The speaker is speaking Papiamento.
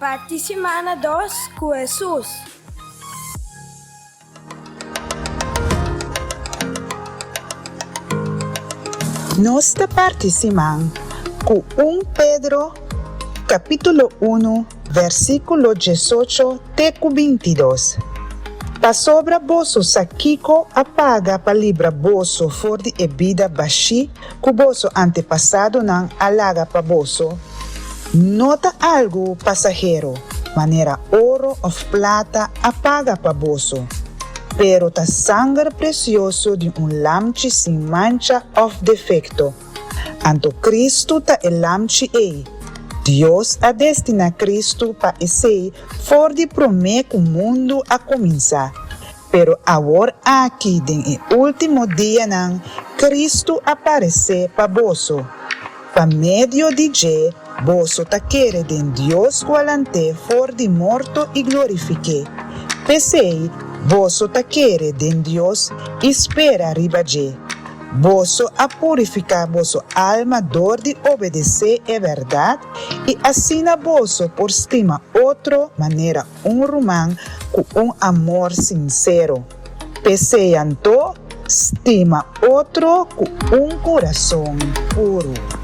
Parti simana dos ku Hesus. Nos ta parti siman ku un Pedro kapítulo unu vèrsikulo diesocho te ku bintidos. Pasobra boso sa kiko a paga pa libra boso for di e bida bashí ku boso antepasadonan a laga pa boso, no ta algu pasahero, manera oro òf plata a paga pa boso, pero ta sanger presioso di un lamchi sin mancha òf defekto. Anto Kristu ta e lamchi ei. Dios a destiná Kristu pa esei for di promé ku mundu a kuminsá. Pero awor aki den e último dianan Kristu a paresé pa boso. Pa medio di dje boso ta kere den Dios ku a lant'é for di morto i glorifik'é. P'esei boso ta kere den Dios i spera riba dje. Boso a purifiká boso alma dor di obedesé e bèrdat i asina boso por stima otro manera un ruman ku un amor sinsero. P'esei anto, stima otro ku un kurason puru.